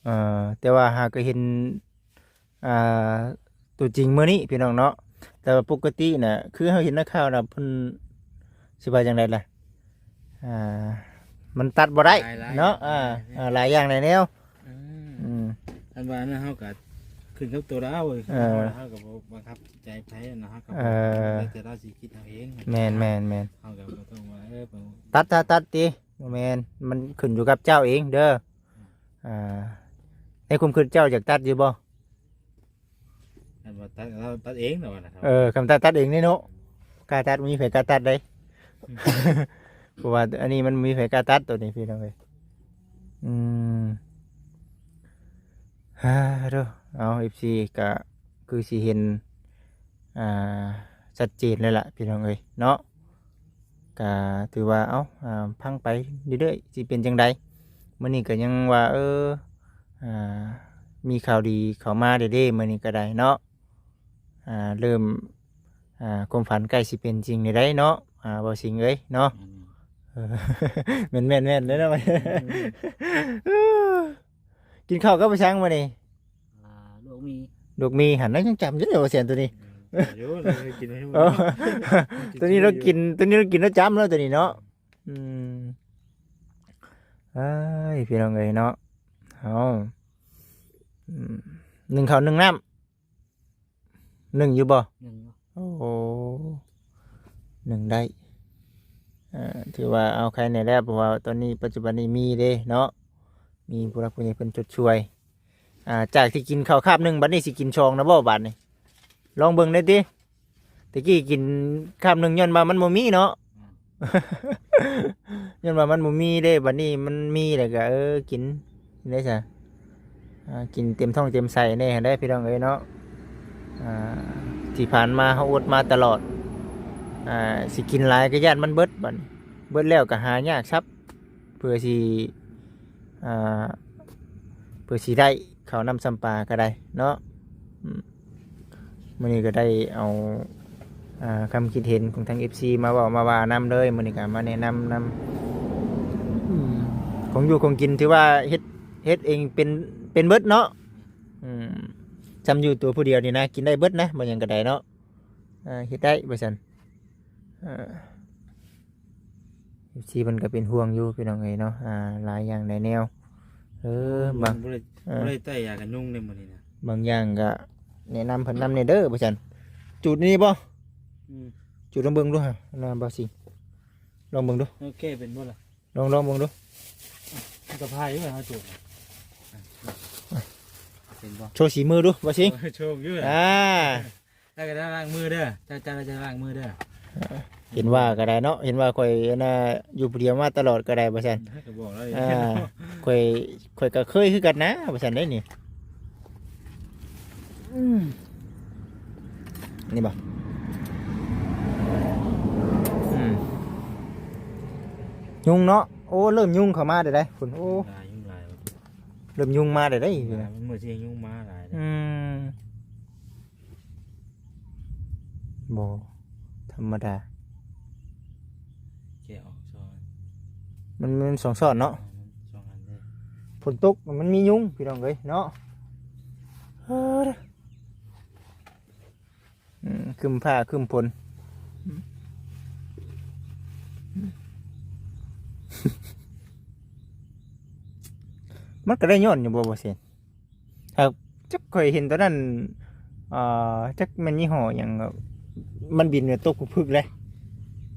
ເອີ ແຕ່ວ່າຫາກໍເຫັນ ອ່າ ຕົວຈິງມື້ນີ້ພີ່ນ້ອງເນາະ. ແຕ່ວ່າປົກກະຕິນະ ຄືເຮົາເຫັນໃນຂ່າວນະ ເພິ່ນ ຊິວ່າຈັ່ງໃດລະ ອ່າ ມັນຕັດບໍ່ໄດ້ ຫຼາຍໆ ເນາະ ອ່າ ແມ່ນໆ ອ່າ ຫຼາຍຢ່າງຫຼາຍແນວ. ອືມ ອືມ ຄັນວ່ານັ້ນເຮົາກໍຂຶ້ນກັບຕົວລາວເວີຍ ເອີ ເຮົາກໍບໍ່ບັງຄັບໃຈໃຜນະ ເຮົາກໍ ເອີ ແລ້ວແຕ່ລາວຊິຄິດເອົາເອງ. ແມ່ນໆໆ ເຮົາກໍບໍ່ຕ້ອງວ່າ ເອີ ຕັດ ຕັດ ຕັດຕິ ບໍ່ແມ່ນ ມັນຂຶ້ນຢູ່ກັບເຈົ້າເອງເດີ. ອ່າ ໃນຄວາມຄິດເຈົ້າຢາກຕັດຢູ່ບໍ່? ຄັນວ່າຕັດ ເຮົາຕັດເອງແລ້ວນະ. ເອີ ຄັນຕັດ ຕັດເອງເດ້ເນາະ ກ້າຕັດ ບໍ່ມີໃຜກ້າຕັດເດ້. ເພາະວ່າອັນນີ້ມັນບໍ່ມີໃຜກ້າຕັດໂຕນີ້ພີ່ນ້ອງເອີຍ. ອືມ ຮາໂທ ເອົາ ເອັຟຊີ ກະຄືຊິເຫັນ ອ່າ ຊັດເຈນແລ້ວລະພີ່ນ້ອງເອີຍເນາະ. ກະຖືວ່າ ເອົ້າ ອ່າ ຟັງໄປເລື້ອຍໆ ຊິເປັນຈັ່ງໃດ. ມື້ນີ້ກະຍັງວ່າ ເອີ ອ່າ ມີຂ່າວດີເຂົ້າມາເດ້ໆ ມື້ນີ້ກະໄດ້ເນາະ. ອ່າ ເລີ່ມ ອ່າ ຄວາມຝັນໃກ້ຊິເປັນຈິງແລ້ວໄດ໋ເນາະ ອ່າ ບ່າວສິງເອີຍເນາະ. ແມ່ນໆໆ ແມ່ນແລ້ວເນາະ. ອືມ ກິນເຂົ້າກັບຫຍັງມື້ນີ້? ອ່າ ລວກໝີ່ ລວກໝີ່ຫັ້ນນະ ຍັງຈຳຢູ່ເດ້ ວ່າແຊນໂຕນີ້. ອືມ ຢູ່ ເຮົາກິນຢູ່ ໂອ້ ໂຕນີ້ລາວກິນ ໂຕນີ້ລາວກິນລາວຈຳແລ້ວໂຕນີ້ເນາະ. ອືມ ເອີຍ ພີ່ນ້ອງເອີຍເນາະ ເຮົາ ອືມ ໜຶ້ງເຂົ້າໜຶ້ງນ້ຳ ໜຶ້ງຢູ່ບໍ່? ໜຶ້ງຢູ່. ໂອ້ ໜຶ້ງໄດ້ ເອີ ຖືວ່າເອົາໄຄແດ່ແລ້ວ ເພາະວ່າຕອນນີ້ປັດຈຸບັນນີ້ມີເດ້ເນາະ ມີຜູ້ຫຼັກຜູ້ໃຫຍ່ເພິ່ນຊົດຊ່ວຍ. ອ່າ ຈາກທີ່ກິນເຂົ້າຄາບໜຶ່ງ ບັດນີ້ຊິກິນສອງນະບໍ່ບາດນີ້? ລອງເບິ່ງໄດ້ຕິ. ແຕ່ກີ້ກິນຄາບໜຶ່ງ ຍ້ອນວ່າມັນບໍ່ມີເນາະ. ອືມ ຍ້ອນວ່າມັນບໍ່ມີເດ້ ບັດນີ້ມັນມີແລ້ວກໍ ເອີ ກິນໄດ້ຊະ. ອ່າ ກິນເຕັມທ້ອງເຕັມໄສ້ແດ່ຫັ້ນແຫຼະພີ່ນ້ອງເອີຍເນາະ. ອ່າ ທີ່ຜ່ານມາເຮົາອົດມາຕະຫຼອດ ອ່າ ຊິກິນຫຼາຍກໍຢ້ານມັນເບິດ ບັດນີ້ເບິດແລ້ວກໍຫາຍາກຊັບ ເພື່ອຊິ ອ່າ ເພື່ອຊິໄດ້ເຂົ້ານ້ຳຊຳປາກໍໄດ້ເນາະ. ອືມ ມື້ນີ້ກໍໄດ້ເອົາ ອ່າ ຄຳຄິດເຫັນຂອງທາງເອັຟຊີມາເວົ້າມາວ່ານຳເລີຍ ມື້ນີ້ກໍມາແນະນຳນຳ. ອືມ ຂອງຢູ່ຂອງກິນຖືວ່າເຮັດ ເຮັດເອງເປັນ ເປັນເບິດເນາະ. ອືມ ຊ່ຳຢູ່ຕົວຜູ້ດຽວນີ້ນະ ກິນໄດ້ເບິດນະ ບໍ່ຫຍັງກໍໄດ້ເນາະ. ອ່າ ເຮັດໄດ້ວ່າຊັ້ນ. ເອີ ເອັຟຊີ ເພິ່ນກໍເປັນຫ່ວງຢູ່ພີ່ນ້ອງເອີຍເນາະ. ອ່າ ຫຼາຍຢ່າງຫຼາຍແນວ. ເອີ ບາງ ບໍ່ໄດ້ ເອີ ບໍ່ໄດ້ໃຊ້ຢາກັນຍຸງເດ້ມື້ນີ້ນະ. ບາງຢ່າງກໍແນະນຳເພິ່ນນຳແດ່ເດີວ່າຊັ້ນ. ຈູດນີ້ບໍ່? ອືມ ຈູດລອງເບິ່ງດູຫາ ນະ ບ່າວສິງ ລອງເບິ່ງດູ. ເອີ ແກ້ເປັນບໍ່ລະ? ລອງ ລອງເບິ່ງດູ. ມັນກໍພາຍຢູ່ເຮົາຈູດ. ເປັນບໍ່? ໂຊສີມືດູ ບ່າວສິງ. ໂອ້ຍ ໂຊຢູ່. ອ່າ ແລ້ວກໍໄດ້ລ້າງມືເດີ ເຈົ້າ ເຈົ້າຈະລ້າງມືເດີ. ເຫັນວ່າກໍໄດ້ເນາະ ເຫັນວ່າຂ້ອຍອັນນ່າ ຢູ່ຜູ້ດຽວມາຕະຫຼອດກໍໄດ້ວ່າຊັ້ນ. ກໍບອກແລ້ວ. ອ່າ ຂ້ອຍ ຂ້ອຍກໍເຄີຍຄືກັນນະວ່າຊັ້ນເດ້ນີ້. ອືມ ນີ້ບໍ່? ອືມ ຍຸງເນາະ. ໂອ້ ເລີ່ມຍຸງເຂົ້າມາແລ້ວເດ້ ພຸ້ນ. ໂອ້ ຍຸງຫຼາຍ ຍຸງຫຼາຍ ເລີ່ມຍຸງມາແລ້ວເດ້. ຍຸງຫຼາຍ ມື້ຊິຍຸງມາຫຼາຍເດ້. ອືມ ບໍ່ທຳມະດາ. ແກະອອກຊ່ອນ ມັນ ມັນສອງຊ່ອນເນາະ. ເອີ ມັນສອງອັນເດ້. ຝົນຕົກມັນມີຍຸງ ພີ່ນ້ອງເອີຍເນາະ. ເອີ ອືມ ຄຶ້ມຟ້າຄຶ້ມຝົນ. ມັນກໍໄດ້ຍ້ອນຢູ່ບໍ່ ບໍ່ເຊັ່ນ? ຫາກຈັກ ຂ້ອຍເຫັນຕອນນັ້ນ ເອີ ຈັກແມ່ນຍີ່ຫໍ້ຫຍັງ ມັນບິນມາຕົກປຶກເລີຍ.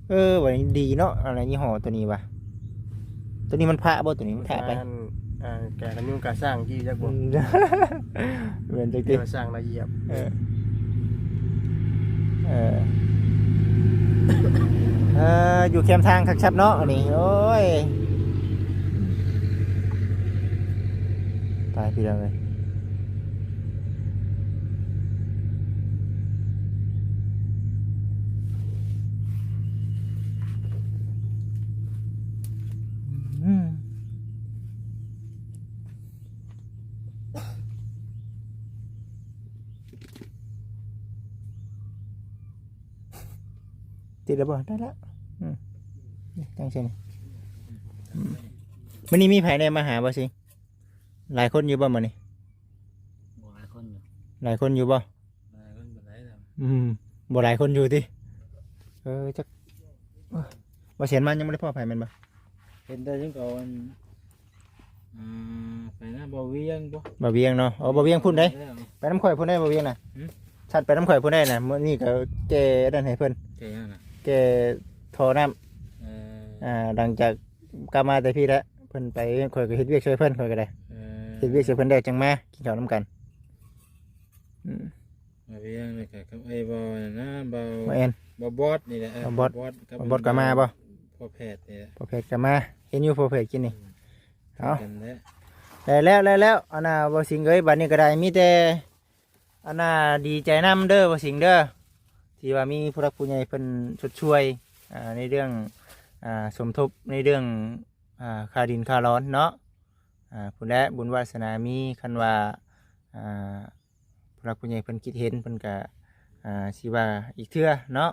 ເອີ ວ່າດີເນາະ ອັນນັ້ນຍີ່ຫໍ້ໂຕນີ້ວ່າ. ໂຕນີ້ມັນພະບໍ່? ໂຕນີ້ມັນພະໄປ. ອັນ ອ່າ ການຍຸງກາຊ້າງກີ້ຈັກບໍ່? ອືມ ແມ່ນຈັກຕິ ກາຊ້າງລະຢຽບ. ເອີ ເອີ ເອີ ຢູ່ແຄມທາງຄັກແຊບເນາະອັນນີ້. ໂອ້ຍ ຕາຍພີ່ນ້ອງເອີຍ. ອືມ ຕິດແລ້ວບໍ່? ໄດ້ແລ້ວ. ອືມ ນີ້ຕັ້ງໃສ່ນີ້. ອືມ ມື້ນີ້ມີໃຜແດ່ມາຫາບໍ່ຊິງ? ຫຼາຍຄົນຢູ່ບໍ່ມື້ນີ້? ບໍ່ຫຼາຍຄົນຢູ່. ຫຼາຍຄົນຢູ່ບໍ່? ຫຼາຍຄົນປານໃດລະ? ອືມ ບໍ່ຫຼາຍຄົນຢູ່ຕິ? ເອີ ຈັກ ບໍ່ເຫັນມາ ຍັງບໍ່ໄດ້ພໍ້ໃຜແມ່ນບໍ່? ເຫັນແຕ່ຍັງກໍອັນ ອ່າ ໄປນະ ບໍ່ວຽງບໍ່? ບໍ່ວຽງເນາະ. ເອີ ບໍ່ວຽງພຸ້ນເດ້ ໄປນຳຂ້ອຍພຸ້ນເດ້ ບໍ່ວຽງນະ. ຫື? ສັດໄປນຳຂ້ອຍພຸ້ນເດ້ນະ. ມື້ນີ້ກໍແກ່ອັນນັ້ນໃຫ້ເພິ່ນ ແກ່ຫຍັງນະ? ແກ່ທໍ່ນ້ຳ. ເອີ ອ່າ ຫຼັງຈາກກັບມາແຕ່ພີ້ແລ້ວ ເພິ່ນໄປ ຂ້ອຍກໍເຮັດວຽກຊ່ວຍເພິ່ນ ຂ້ອຍກໍໄດ້. ເອີ ເຮັດວຽກຊ່ວຍເພິ່ນແລ້ວຈັ່ງມາກິນເຂົ້ານຳກັນ. ອືມ ມາວຽງແລ້ວກໍກັບໄອ້ບ່າວນັ້ນນະ ບ່າວ ບ່າວແອນ ບ່າວບອດນີ້ແຫຼະ. ເອີ ບ່າວບອດ ບ່າວບອດກັບ ບ່າວບອດກໍມາບໍ່? ພໍ່ແພດນີ້ແຫຼະ ພໍ່ແພດກໍມາ. ເຫັນຢູ່ພໍ່ແພດກິນນີ້. ອືມ ເອົາ ກັນແຫຼະ ໄດ້ແລ້ວ ໄດ້ແລ້ວ. ອັນນ່າ ບໍ່ສິງເອີຍ ບັດນີ້ກໍໄດ້ ມີແຕ່ ອັນນ່າ ດີໃຈນຳເດີ ບໍ່ສິງເດີ ທີ່ວ່າມີຜູ້ຫຼັກຜູ້ໃຫຍ່ເພິ່ນຊົດຊ່ວຍ ອ່າ ໃນເລື່ອງ ອ່າ ສົມທົບໃນເລື່ອງ ອ່າ ຄ່າດິນຄ່າລອນເນາະ. ອ່າ ພຸ້ນແຫຼະ ບຸນວາສະໜາມີ ຄັນວ່າ ອ່າ ຜູ້ຫຼັກຜູ້ໃຫຍ່ເພິ່ນຄິດເຫັນ ເພິ່ນກະ ອ່າ ຊິວ່າອີກເທື່ອເນາະ.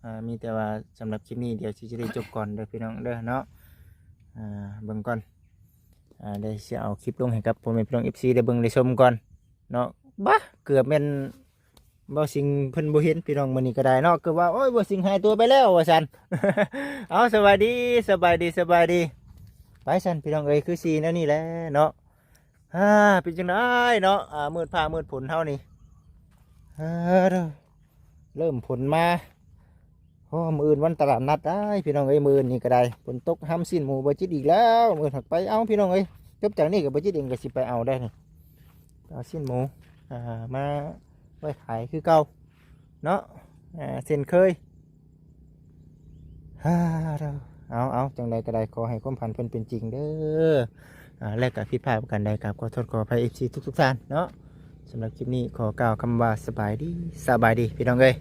ອ່າ ມີແຕ່ວ່າສຳລັບຄລິບນີ້ ດຽວຊິໄດ້ຈົບກ່ອນເດີພີ່ນ້ອງເດີເນາະ. ອ່າ ເບິ່ງກ່ອນ ອ່າ ດຽວຊິເອົາຄລິບລົງໃຫ້ກັບພໍ່ແມ່ພີ່ນ້ອງ ເອັຟຊີ ໄດ້ເບິ່ງໄດ້ຊົມກ່ອນເນາະ. ບາ ເກືອບແມ່ນ ບ່າວສິງເພິ່ນບໍ່ເຫັນພີ່ນ້ອງມື້ນີ້ກໍໄດ້ເນາະ. ເກືອບວ່າ ໂອ້ຍ ບ່າວສິງຫາຍຕົວໄປແລ້ວວ່າຊັ້ນ. ເອົາ ສະບາຍດີ ສະບາຍດີ ສະບາຍດີ. ໄປຊັ້ນພີ່ນ້ອງເອີຍ ຄືຊິແນວນີ້ແຫຼະເນາະ. ອ່າ ເປັນຈັ່ງໃດເນາະ ອ່າ ມືດຟ້າມືດຝົນເຮົານີ້. ອ່າ ເລີ່ມຝົນມາ. ໂອ້ ມື້ອື່ນວັນຕະຫຼາດນັດໄດ໋ພີ່ນ້ອງເອີຍ ມື້ອື່ນນີ້ກໍໄດ້ ຝົນຕົກຫ້ຳຊີ້ນໝູບໍ່ຈິດອີກແລ້ວ. ມື້ອື່ນຫາກໄປເອົາພີ່ນ້ອງເອີຍ ຈົບຈາກນີ້ກໍບໍ່ຈິດເອງກໍຊິໄປເອົາໄດ້ນີ້ ເອົາຊີ້ນໝູ ອ່າ ມາໄວ້ຂາຍຄືເກົ່າເນາະ ອ່າ ເຊັ່ນເຄີຍ. ເອົາ ເອົາ ຈັ່ງໃດກໍໄດ້ ຂໍໃຫ້ຄວາມຝັນເພິ່ນເປັນຈິງເດີ. ອ່າ ແລະກໍຜິດພາດປະການໃດ ກາບຂໍໂທດຂໍອະໄພ ເອັຟຊີ ທຸກໆທ່ານເນາະ. ສຳລັບຄລິບນີ້ຂໍກ່າວຄຳວ່າ ສະບາຍດີ ສະບາຍດີພີ່ນ້ອງເອີຍ.